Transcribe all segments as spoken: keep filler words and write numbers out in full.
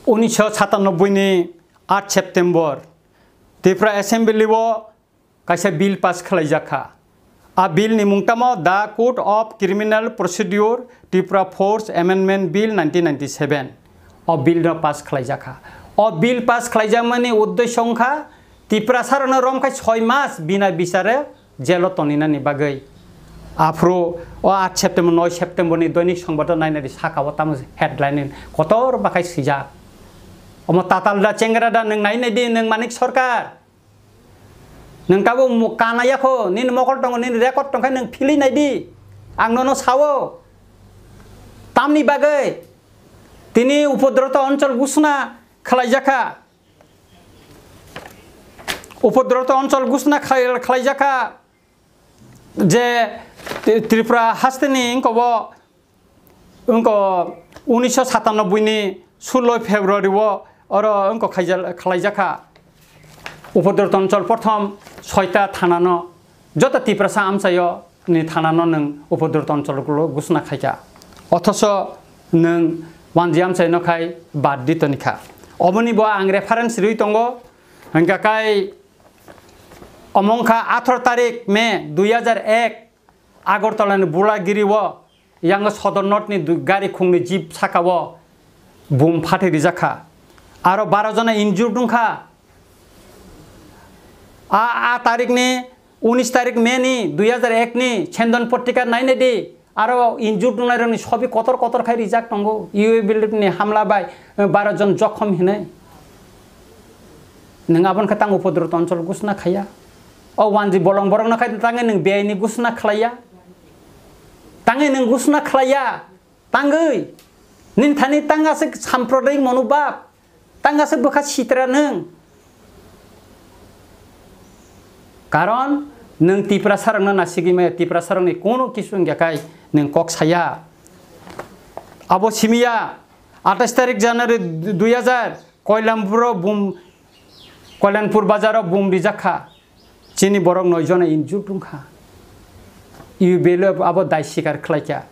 Unisho satanoboi ni aat September Tripura Assembly o kaisa bill pass khlaijak kha. A bill ni mung tamo The Code of Criminal Procedure Tripura Force Amendment Bill nineteen ninety-seven. O bill no pass khlaijak kha. O bill pass khlaijakmani uddesyo wngkha Tiprasa rokno romkhai soi mas bina bichare jelo toninani bagwi. Aphuru o aat September, noi September ni Doinik Songbato nainadi saka o tamo headline kotor bakhai swijak. Omo tatal da chengra da nwng nainadi nwng Manik Sarkar. Nwng tabuk mu-, kana yakho, nini mokol tongo, nini record tongkhe nwng philwi naidi. Ang nono sao. Tamni bagwi tini upodroto onchol gusna khlaijakha. Upodroto onchol gusna khlai-, khlaijakha je Tri-, Tripura hasteni wngkobo, wngko unisho satanoboi ni sullo February o oro wngko khaijal-, khlaijakha. Upodroto onchol prothom soita thanano joto Tiprasa amchaio ni thanano nwng Upodroto onchol gusna khaikha. Othoso nwng wanji amchaino khai bad ditoni kha. Oboni bo ang reference riwi tongo. Hingkha kai omongkha atharo tarik May dui hajar ek Agartala ni Bulagiri o yang Sodor North ni du-, gari khungni jeep saka o bum phathai rijak kha. Aro baro jona injured wngkha. A, a tarik ni unis tarik May ni dui hajar ek ni Chandon Patrika nainai di. Aro injured wngnai rokni sobi kotor kotor khai rijak tongo. U A building ni hamla bai, eh, baro jon jokhom hinwi. Nwng aboni khe tang Upodroto onchol gusna khaiya. O wanji bolong borokno khai tangwi nwng beaini gusna khlaiya. Tangwi nwng gusna khlaiya. Tangwi. Nini thani tang aswk samprodayik monobhab. Tang aswk bwkha sitra nwng. Karon nwng Tiprasa rokno nasigwi maya, Tiprasa rokni kono kisu wngya khai nwng kok saya. Abo simiya atais tarik January dui hajar Koilampuro bum, Koilanpur bazaro bum rijak kha. Chini borok noi jona injured wngkha. U A building abo dai sikar khlaikha.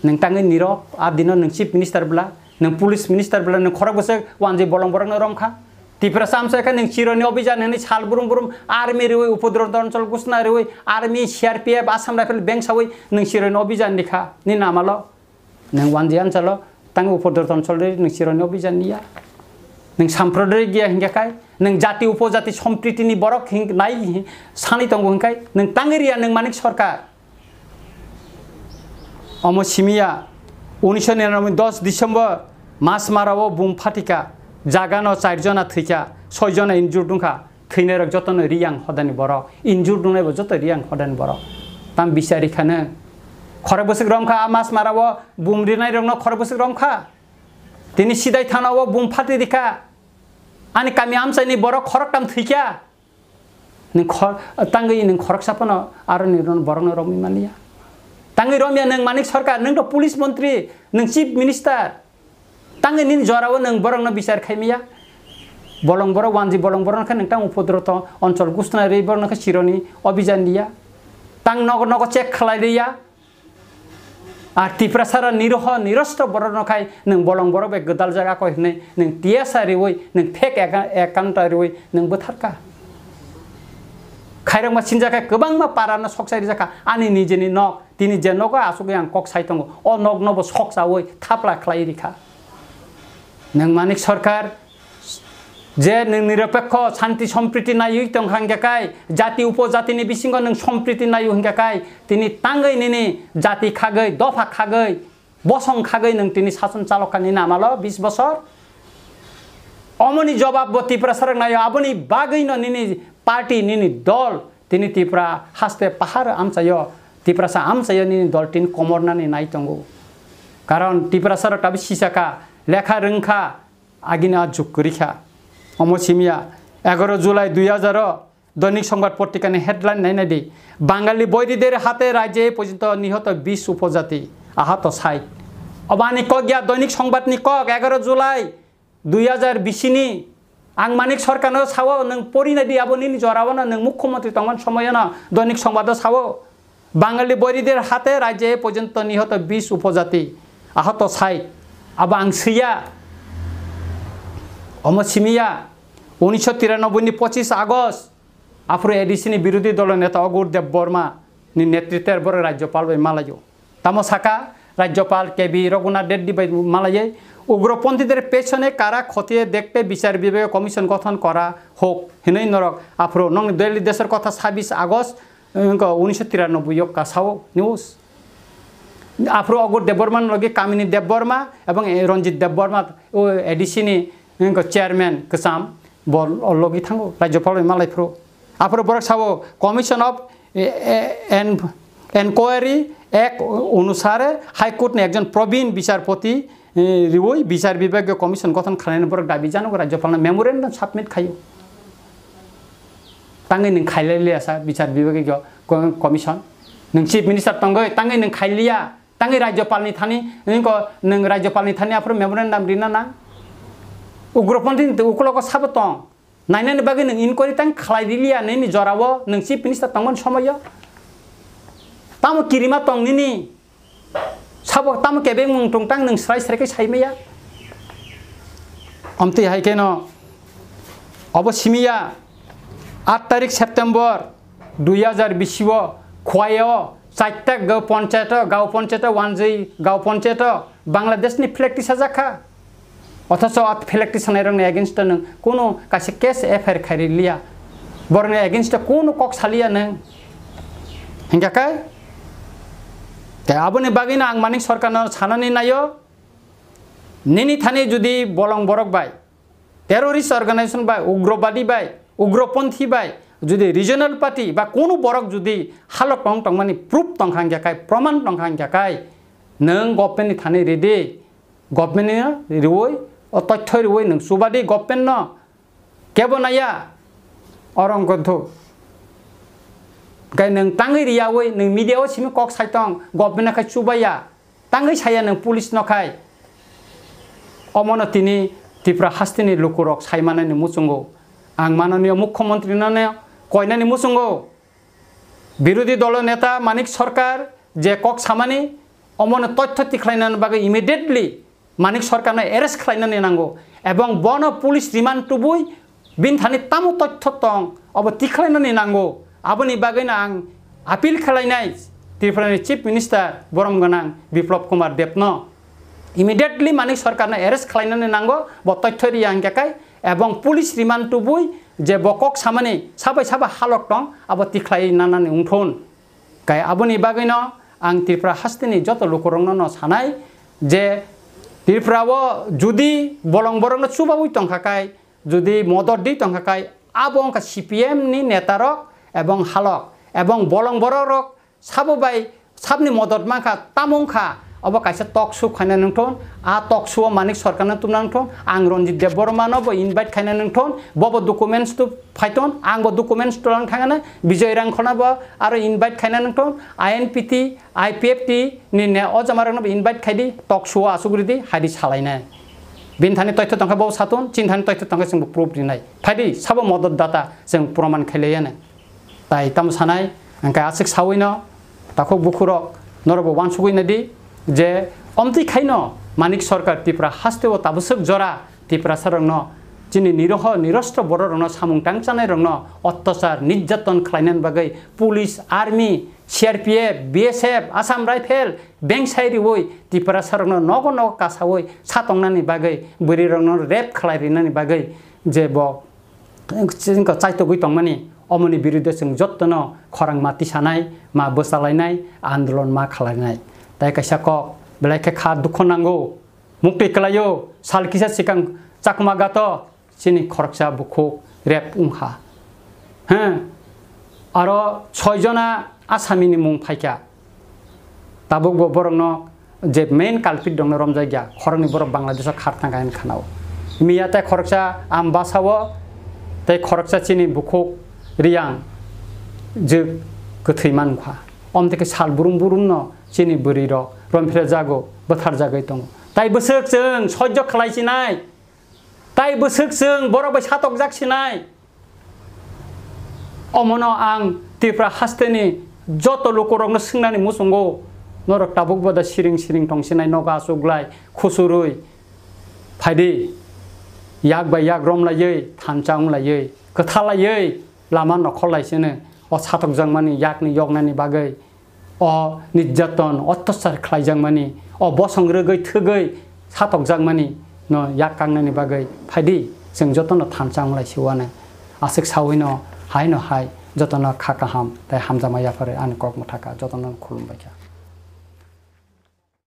Nwng tangwi nirok, a dino nwng chief minister bwla, nwng police minister bwla, nwng khorok bwswk wanjwi bolong borokno romkha. Tiprasa amchaikha nwng chironi obijan hinwi sal brum brum army riwi Upodroto onchol gusna riwi army C R P F Assam Rifle bengsawi nwng chironi obijan rikha. Nini amalo. Nwng wanji anchalo tang Upodroto onchol ri nwng chironi obijan niya. Nwng samprodayik giya hingkha khai, nwng jati upojati sompriti ni borok hing-, nai hi-, sani tongo hingkhai, nwng tangwi riya nwng Manik Sarkar. Omo simiya, unisho niranoboi dos December Masmara o bum phatika, jagano char jona thwikha, soi jona injured wngkha. Thwinairok jotono Riyang hodani borok, injured wngnaibo joto Riyang hodani borok. Tam bichari khano khorok bwswk romkha, a Masmara o bum rinairokno khorok bwswk romkha. Tini Sidai thana o bum phati rikha. Ani kami amchaini borok khoroktam thwikha. Nwng khor-, tangwi nwng khoroksa phano aroni borokno romwi manya. Tangwi romya nwng Manik Sarkar, nwng to police montri, nwng chief minister. Tangwi nini jorao nwng borokno bichar khaimaya. Bolong borok wanji bolong borokno khe nwng tang Upodroto onchol gusna rwi borokno khe chironi obijan niya. Tang nogo nogo check khlai riya. Ar Tiprasara niroho nirostro borokno khai nwng bolong borok bai gwdal jaga koi hwnwi nwng T S R riwi nwng fake account, account riwi nwng bwtharka. Khairokma sinjakha kwbangma parano soksai rijakha ani nijeni nok. Tini je nogo asugwi ang kok sai tongo, o nokno bo sok chaui thapla khlai rikha. Nwng Manik Sarkar, je nwng nirapekho shanti sompriti naiwi tong hangya kai, jati upojatini bisingo nwng sompriti naiwi hingya kai, tini tangwi nini jati khagwi, dopha khagwi, bosong khagwi nwng tini sason chalokha nini amalo bis bosor. Omoni jobab bo Tiprasa rok naio, aboni bagwino nini party, nini dol, tini Tripura haste pahar amchaio, Tiprasa amchaio nini dol tin komornani nai tongo. Karon Tiprasa rok tabi sisakha, lekha rwngkha, agini a juk kwrwikha. Omo simiya, egaro July dui hajar o Doinik Songbat Potrikani headline nainai di, "Bangali boiride hate rajye porjonto nihoto bis upojati, ahato sait." Obani kok ya Doinik Songbatni kok, egaro July dui hajar bisini, ang Manik Sarkarno sao, nwng porinai di, abo nini jorao no nwng mukhyamantri tongmani somoyo no Doinik Songbato sao, "Bangali boiride hate rajye porjonto nihoto bis upojati, ahato sait." Abo ang swiya. Omo simiya, unisho tiranoboi ni pochis August, aphuru A D C ni birodhi dolo neta Agur Debbarma ni netritwer borok Rajyapal bai malaio. Tamo saka, Rajyapal K B Raghunath Reddy bai malaiwi, "Ugroponthíদের পেছনে কারা খতিয়ে দেখতে বিচার বিভাগীয় কমিশন গঠন করা হোক" hinwi norok aphuru nokni Daily Deshor Kotha sabis August, wngkha unisho tiranoboi o kasao news. Aphuru Agur Debbarma ni logi Kamini Debbarma ebong, eh, Ranjit Debbarma, o A D C ni, wngkha chairman kwcham, bo logi thango, Rajyapal bai malai phuru. Aphuru borok sao, Commission of, eh, eh, en-, Enquiry Act onusare High Court ni ekjon probin bichar poti, eh, riwi bichar bibhagyo commission gothon khlainani borok dabi janogo Rajyapal no memorandum submit khaio. Tangwi nwng khailai liya sa bichar bibhagyo co-, commission. Nwng chief minister tongwi tangwi nwng khailiya, tangwi Rajyapal ni thani, nwng ko, nwng Rajyapal ni thani aphuru memorandum rina nang. Ugroponthi ni ukulok o sabo tong. Nainani bagwi nwng inquiry tang khlai riliya nini jorao nwng chief minister tongmani somoio. Tamo kirima tong nini? Sabo tamo kebengmung tongtang nwng srai srai khe saimaya. Amtwi hai kheno obo simiya, aat tarik September dui hajar bisi o Khowai o chaita gaon panchayat o, gaon panchayat o wanjwi gaon panchayat o Bangladesh ni flag tisajak kha. Othocho a flag tisanai rokni against o nwng kunu kaisa case F I R khairi liya. Borokni against o kunu kok saliya nwng. Hingkha khe? Tei aboni bagwino ang Manik Sarkarno sanani naio, nini thani jodi bolong borok bai, terrorist organization bai, ugrobadi bai, ugroponthi bai, jodi regional party ba kunu borok jodi halok tong tongmani proof tongkha hingkha khe, proman tongkha hingkha khe, nwng government ni thani ridi. Government no riwi, o tothoi riwi nwng chubadi government no. Kebo naya, oro wngkha thuk. Kai nwng tangwi riyawi, nwng media o simi kok saitong, government no khai chubaya. Tangwi saya nwng police no khai. Omono tini Tripura hasteni lukurok saimanani muchungo. Ang mananiya mukhyamantri no koinani muchungo. Birodhi dolo neta Manik Sarkar je kok samani, omono tothoi tikhlainani bagwi immediately Manik Sarkarno arrest khlainani nango, ebong bono police remand tubui bini thani tamo tothoi tong, obo tikhlainani nango. Aboni bagwino ang appeal khlainai Tripurani Chief Minister borom gwnang Biplab Kumar Debno. Immediately Manik Sarkarno arrest khlainani nango, bo tothoi riya hingkha khe, ebong police remand tubui je bo kok samani sabai saba halok tong, abo tikhlai nanani wngthun. Kai aboni bagwino ang Tripura hasteni joto lukurokno no sanai je Tripura o judi bolong borokno chubaui tongkha kai, judi modot di tongkha kai, abo wngkha C P M ni netarok ebong halok ebong bolong borok rok sabo bai sabni modot mankha, tamo wngkha obo kaisa talk show khaina nangthon, a talk show o Manik Sarkarno tumna nangthon, ang Ranjit Debbarma no bo invite khaina nangthon, bobo documents tu phaiton, ang bo documents tulang thangana, Bijoy Rangkhona bo aro invite khaina nangthon, I N P T, I P F T ni ne o jama rokno bo invite khaidi, talk show o asuk ridi, haidi salainai. Bini thani toitho tongkha bo saton, chini thani toitho tongkha chwng bo proof rinai. Phaidi sabo modot data chwng proman khailaiya nai. Tai tamo sanai, hingkhe aswk sawino, takhuk bukhurok, norokbo uansugwi naidi je omtwi khaino Manik Sarkar Tripura hasteo tabuswk jora Tiprasarokno, chini niroho nirostro bororokno samung tangchanairokno ottachar, nirjaton khlainani bagwi police, army, C R P F, B S F, Assam Rifle bengsai riwi Tiprasarokno nogo nogo kasawi satongnani bagwi, bwrwirokno rape khlai rinani bagwi je bo chini kok chaitogwi tongmani, omoni birude chwng jottono khorang ma tisanai, ma bwchalainai, andolon ma khalainai. Tai kaisa kok, belai khe kha dukho nango, muktwi kwlaio, sal kisa swkang Chakma Ghat o chini khoroksa bukhuk rape wngkha. He, aro soi jona asamini mung phaikha. Tabuk bo borokno je main culprit rokno romjakya, khoroknwi borok Bangladesh o khar thangkha hinwi khanao. Miya tei khoroksa Ambasa o tei khoroksa chini bukhuk Riyang jwk kwthwi mankha. Omtwi khe sal brum brum no chini bwrwi rok romphre jago, bwthar jagwi tongo. Tai bwswk chwng sojjo khlai sinai, tai bwswk chwng borok bai satokjak sinai. Omono ang Tripura hasteni joto lukurokno swngnani muchungo, norok tabuk boda siring siring tongsinai, nogo achuklai, khusurwi phaidi. yak bai yak romlaiwi, thansa wnglaiwi, kwthalaiwi lama nokhorlaisino o satokjakmani yakni yoknani bagwi, o nirjaton, ottachar khlaijakmani, o bosong rwgwi thwgwi satokjakmani no yak kangnani bagwi phaidi, chwng jotono thansa wnglaisiwano. Aswk sawino haino hai jotono kha kaham tei hamjakma yapharwi ani kok mwthaka jotono khulumbaikha.